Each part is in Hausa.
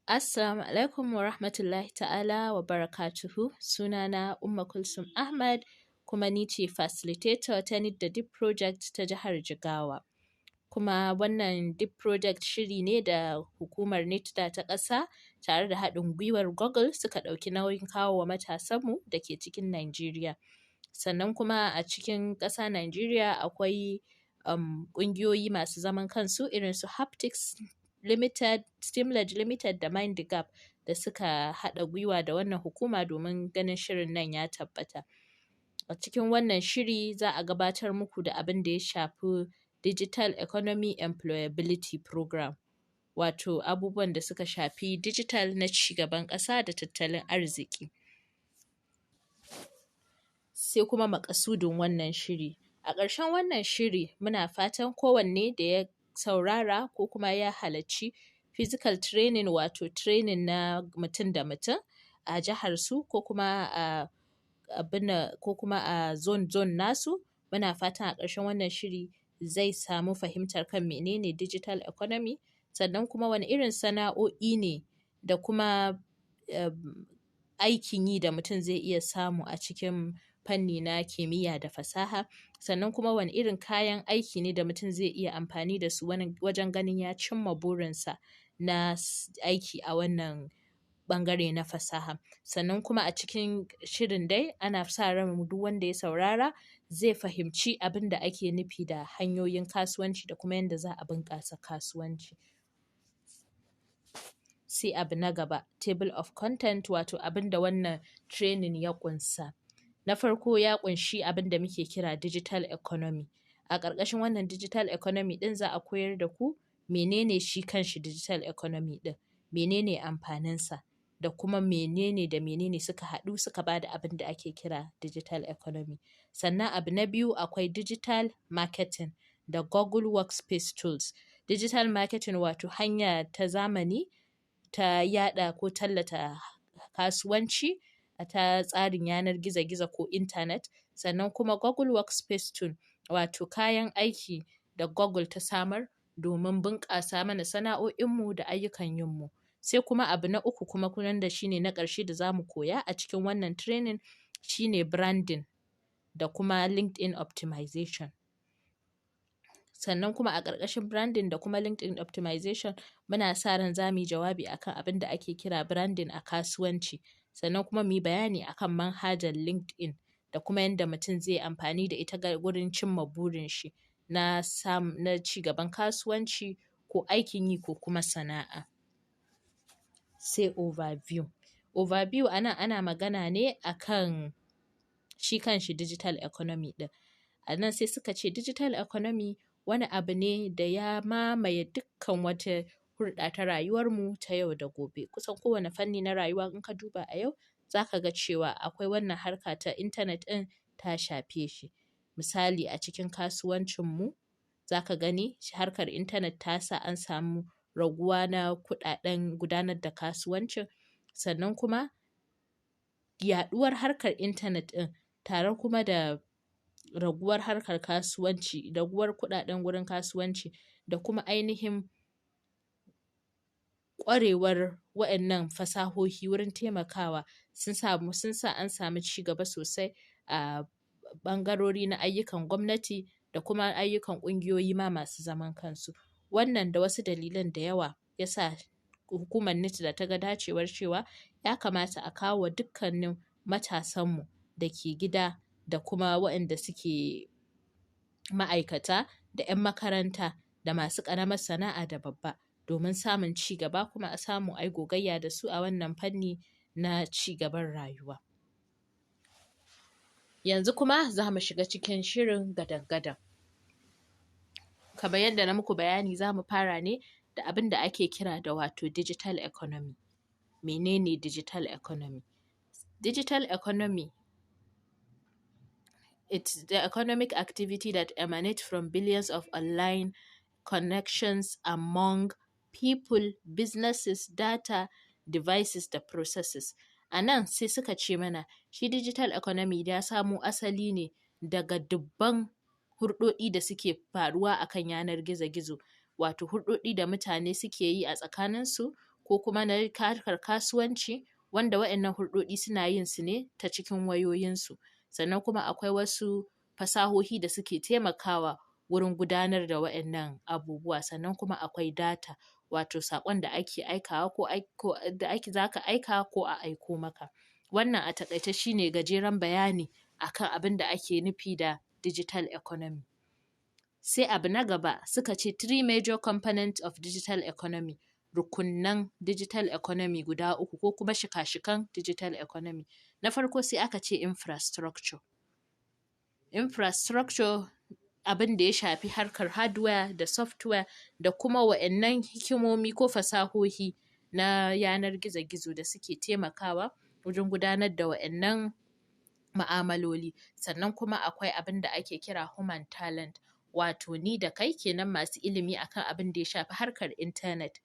Assalamu alaikum wa rahmatullahi ta'ala wa barakatuhu. Sunana Umma Kulsum Ahmad, kuma ni ce facilitator ta Need the Deep Project ta jihar Jigawa. Kuma wannan Deep Project shiri ne da hukumar NITDA ta ƙasa tare da haɗin gwiwar Google suka ɗauki nauyin kawo wa matasanmu da ke cikin Najeriya. Sannan kuma a cikin ƙasa Najeriya akwai ƙungiyoyi masu zaman kansu irin su Haptics Limited, Steamledge Limited da Mind the Gap da suka haɗa gwiwa da wannan hukuma domin ganin shirin nan ya tabbata. A cikin wannan shiri za a gabatar muku da abin da ya shafi Digital Economy Employability Program, wato abubuwan da suka shafi digital na ci gaban ƙasa da tattalin arziki. Sai kuma maƙasudin wannan shiri. A ƙarshen wannan shiri muna fatan kowanne da ya saurara ko kuma ya halarci physical training, wato training na mutum da mutum a jihar su ko kuma a abin ko kuma a zone zone nasu, muna fatan a ƙarshen wannan shiri zai samu fahimtar kan menene digital economy, sannan kuma wane irin sana'o'i ne da kuma aikin yi da mutum zai iya samu a cikin fanni na kimiyya da fasaha, sannan kuma wane irin kayan aiki ne da mutum zai iya amfani da su wajen ganin ya cimma burinsa na aiki a wannan ɓangare na fasaha. Sannan kuma a cikin shirin dai ana sa ran duk wanda ya saurara zai fahimci abin da ake nufi da hanyoyin kasuwanci da kuma yanda za a bunƙasa kasuwanci. Sai abu na gaba, table of content, wato abin da wannan training ya ƙunsa. Na farko, ya ƙunshi abin da muke kira digital economy. A ƙarƙashin wannan digital economy ɗin za a koyar da ku menene shi kanshi digital economy ɗin, menene amfaninsa, da kuma menene da menene suka haɗu suka bada abin da ake kira digital economy. Sannan abu na biyu, akwai digital marketing da Google Workspace tools. Digital marketing, wato hanya ta zamani ta yaɗa ko tallata kasuwanci ta tsarin yanar gizo-gizo ko intanet. Sannan kuma Google Workspace tool, wato kayan aiki da Google ta samar domin bunƙasa mana sana'o'inmu da ayyukan yinmu. Sai kuma abu na uku kuma wanda shi ne na ƙarshe da za mu koya a cikin wannan training, shi ne branding da kuma LinkedIn optimization. Sannan kuma a ƙarƙashin branding da kuma LinkedIn optimization muna sa ran za mu yi jawabi akan abin da ake kira branding a kasuwanci. Sannan kuma mu yi bayani akan manhajar LinkedIn da kuma yanda mutum zai yi amfani da ita wurin cimma burin shi na ci gaban kasuwanci ko aikin yi ko kuma sana'a. Sai overview. Overview a nan ana magana ne akan shi kanshi digital economy ɗin. A nan sai suka ce digital economy wani abu ne da ya mamaye dukkan wata hulɗa ta rayuwarmu ta yau da gobe. Kusan kowane fanni na rayuwa in ka duba a yau, za ka ga cewa akwai wannan harka ta intanet ɗin ta shafe shi. Misali, a cikin kasuwancinmu za ka gani harkar intanet ta sa an samu raguwa na kuɗaɗen gudanar da kasuwancin. Sannan kuma yaɗuwar harkar intanet ɗin tare kuma da raguwar harkar kasuwanci, raguwar kuɗaɗen wurin kasuwanci, da kuma ainihin ƙwarewar waɗannan fasahohi wurin taimakawa sun sa an samu ci gaba sosai a ɓangarori na ayyukan gwamnati da kuma ayyukan ƙungiyoyi ma masu zaman kansu. Wannan da wasu dalilan da yawa ya sa hukumar NITDA ta ga dacewar cewa ya kamata a kawo wa dukkanin matasanmu da ke gida da kuma waɗanda suke ma'aikata da 'yan makaranta da masu ƙaramar sana'a da babba, domin samun ci gaba kuma a samu a yi gogayya da su a wannan fanni na ci gaban rayuwa. Yanzu kuma za mu shiga cikin shirin gadan-gadan. Kamar yadda na muku bayani, za mu fara ne da abin da ake kira da wato digital economy. Mene ne digital economy? Digital economy, it's the economic activity that emanate from billions of online connections among people, businesses, data, devices da processes. A nan sai suka ce mana shi digital economy ya samo asali ne daga dubban hurɗoɗi da suke faruwa a kan yanar gizo-gizo, wato hurɗoɗi da mutane suke yi a tsakaninsu ko kuma na harkar kasuwanci, wanda waɗannan hulɗoɗi suna yin su ne ta cikin wayoyinsu. Sannan kuma akwai wasu fasahohi da suke taimakawa wurin gudanar da waɗannan abubuwa. Sannan kuma akwai data, wato saƙon da ake aikawa ko da ake zaka aika ko a aiko maka. Wannan a taƙaice shine gajeren bayani akan abin da ake nufi da digital economy. Sai abu na gaba suka ce three major components of digital economy, rukunnan digital economy guda uku ko kuma shika-shikan digital economy. Na farko sai aka ce infrastructure. Infrastructure abin da ya shafi harkar hardware da software da kuma wa'innan hikimomi ko fasahohi na yanar gizo-gizo da suke taimakawa wajen gudanar da wa'innan ma'amaloli. Sannan kuma akwai abin da ake kira human talent, wato ni da kai kenan masu ilimi akan abin da ya shafi harkar intanet.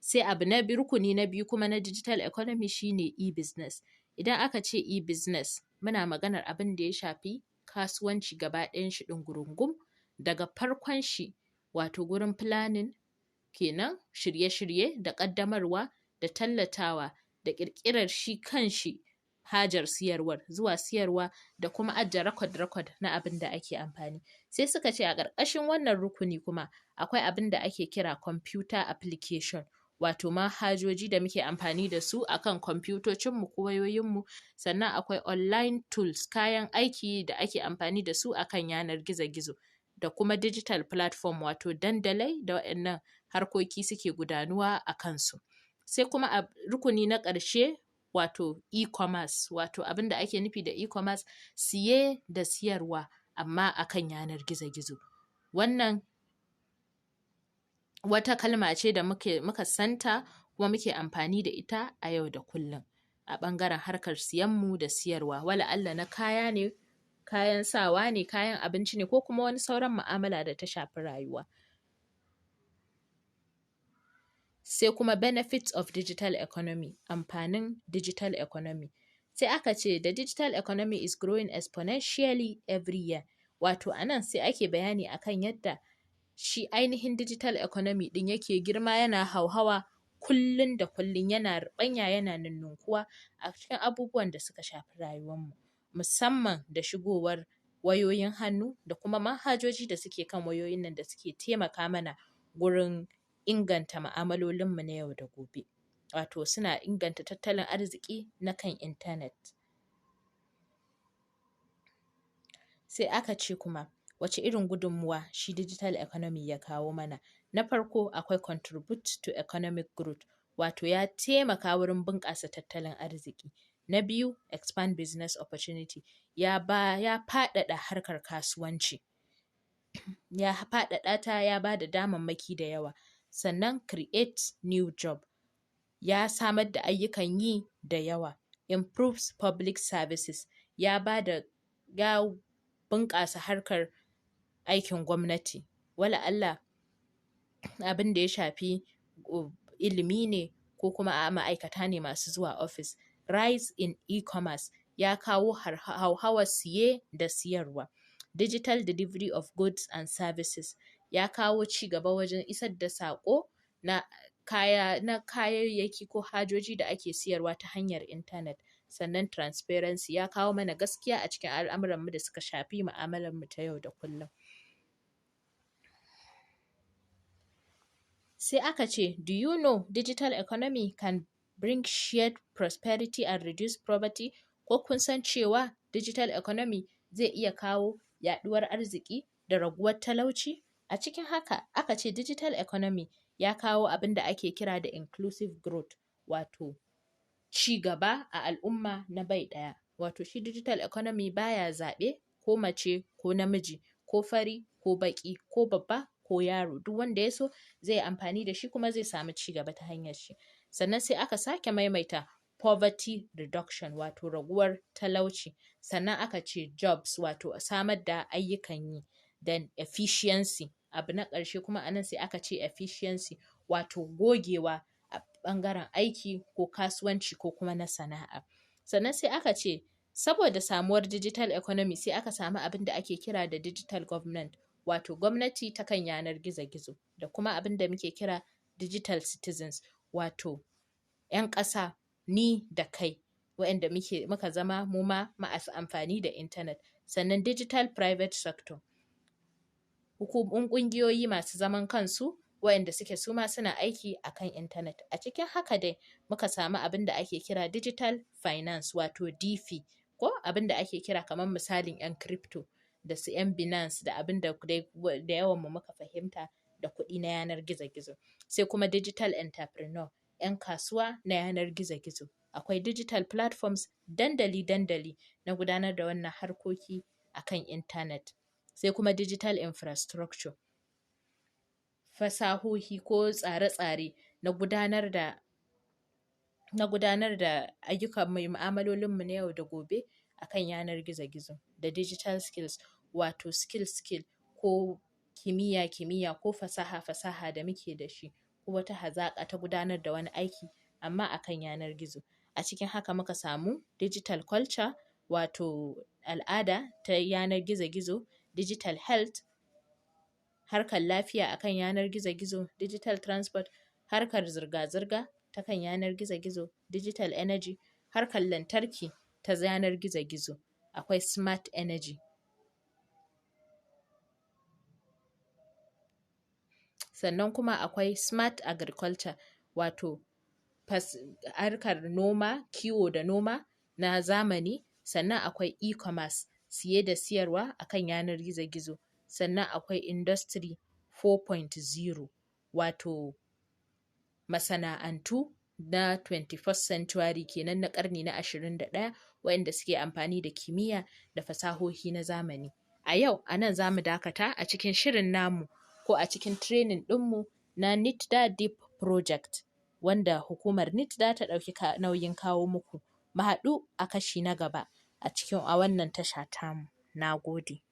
Sai abu na biyu, rukuni na biyu kuma na digital economy shine e-business. Idan aka ce e-business, muna maganar abin da ya shafi kasuwanci gaba ɗayan shi ɗungurungum, daga farkon shi, wato gurin planning kenan, shirye-shirye da ƙaddamarwa da tallatawa da ƙirƙirar shi kan shi hajar siyarwar, zuwa siyarwa da kuma ajiye record na abin da ake amfani. Sai suka ce a ƙarƙashin wannan rukuni kuma akwai abin da ake kira computer application, wato manhajoji da muke amfani da su akan kwamfutocinmu ko wayoyinmu. Sannan akwai online tools, kayan aiki da ake amfani da su akan yanar gizo-gizo, da kuma digital platform, wato dandalai da waɗannan harkoki suke gudanuwa a kansu. Sai kuma a rukuni na ƙarshe, wato e-commerce, wato abin da ake nufi da e-commerce, siye da siyarwa amma akan yanar gizo-gizo. Wannan wata kalma ce da muka santa kuma muke amfani da ita a yau da kullum a ɓangaren harkar siyanmu da siyarwa, wala Allah na kaya ne, kayan sawa ne, kayan abinci ne, ko kuma wani sauran mu'amala da ta shafi rayuwa. Sai kuma benefits of digital economy, amfanin digital economy. Sai aka ce the digital economy is growing exponentially every year. Wato a nan sai ake bayani akan yadda shi ainihin digital economy ɗin yake girma, yana hauhawa kullum da kullum, yana ruɓanya, yana nunnunkuwa a cikin abubuwan da suka shafi rayuwarmu, musamman da shigowar wayoyin hannu da kuma manhajoji da suke kan wayoyin nan da suke taimaka mana gurin inganta mu'amalolinmu na yau da gobe, wato suna inganta tattalin arziki na kan intanet. Sai aka ce kuma wace irin gudunmuwa shi digital economy ya kawo mana? Na farko akwai contribute to economic growth, wato ya taimaka wurin bunƙasa tattalin arziki. Na biyu, expand business opportunity, ya faɗaɗa harkar kasuwanci, ya faɗaɗa ta, ya ba da damammaki da yawa. Sannan create new job, ya samar da ayyukan yi da yawa. Improves public services, ya bunƙasa harkar aikin gwamnati, wala Allah abin da ya shafi ilimi ne ko kuma a'a ma'aikata ne masu zuwa ofis. Rise in e-commerce, ya kawo hauhawar siye da siyarwa. Digital delivery of goods and services, ya kawo ci gaba wajen isar da saƙo na kaya, na kayayyaki ko hajoji da ake siyarwa ta hanyar intanet. Sannan transparency, ya kawo mana gaskiya a cikin al'amuranmu da suka shafi mu'amalarmu ta yau da kullum. Sai aka ce, do you know digital economy can bring shared prosperity and reduce poverty? Ko kun san cewa digital economy zai iya kawo yaɗuwar arziki da raguwar talauci? A cikin haka aka ce digital economy ya kawo abin da ake kira da inclusive growth, wato ci gaba a al'umma na bai ɗaya. Wato shi digital economy baya zaɓe ko mace ko namiji, ko fari ko baƙi, ko babba ko yaro, duk wanda ya so zai yi amfani da shi kuma zai samu ci gaba ta hanyar shi. Sannan sai aka sake maimaita poverty reduction, wato raguwar talauci. Sannan aka ce jobs, wato samar da ayyukan yi. Then efficiency, abu na ƙarshe kuma anan sai aka ce efficiency, wato gogewa a ɓangaren aiki ko kasuwanci ko kuma na sana'a. Sannan sai aka ce saboda samuwar digital economy sai aka samu abin da ake kira da digital government, wato gwamnati ta kan yanar gizo-gizo, da kuma abin da muke kira digital citizens, Wato 'yan ƙasa, ni da kai, waɗanda muka zama mu ma masu amfani da intanet. Sannan digital private sector, hukumomin ƙungiyoyi masu zaman kansu waɗanda suke su ma suna aiki a kan intanet. A cikin haka dai muka samu abin da ake kira digital finance, wato DeFi, ko abin da ake kira kamar misalin 'yan crypto da su 'yan Binance da abin da da yawan mu muka fahimta da kuɗi na yanar gizo-gizo. Sai kuma digital entrepreneur, 'yan kasuwa na yanar gizo-gizo. Akwai digital platforms, dandali-dandali na gudanar da wannan harkoki a kan intanet. Sai kuma digital infrastructure, fasahohi ko tsare-tsare na gudanar da ayyukan mu, mu'amalolin mu na yau da gobe akan yanar gizo-gizo, da digital skills, wato skill ko kimiyya ko fasaha da muke da shi, ko wata hazaƙa ta gudanar da wani aiki amma akan yanar gizo. A cikin haka muka samu digital culture, wato al'ada ta yanar gizo-gizo, digital health, harkar lafiya akan yanar gizo-gizo, digital transport, harkar zirga-zirga ta kan yanar gizo-gizo, digital energy, harkar lantarki ta yanar gizo-gizo. Akwai smart energy. Sannan kuma akwai smart agriculture, wato harkar noma, kiwo da noma na zamani. Sannan akwai e-commerce, siye da siyarwa akan yanar gizo-gizo. Sannan akwai industry 4.0, wato masana'antu na 21st century kenan, na ƙarni na 21, waɗanda suke amfani da kimiyya da fasahohi na zamani. A yau a nan za mu dakata a cikin shirin namu ko a cikin training ɗinmu na NITDA Deep Project, wanda hukumar NITDA ta ɗauki nauyin kawo muku. Mu haɗu a kashi na gaba a cikin a wannan tasha tamu. Na gode.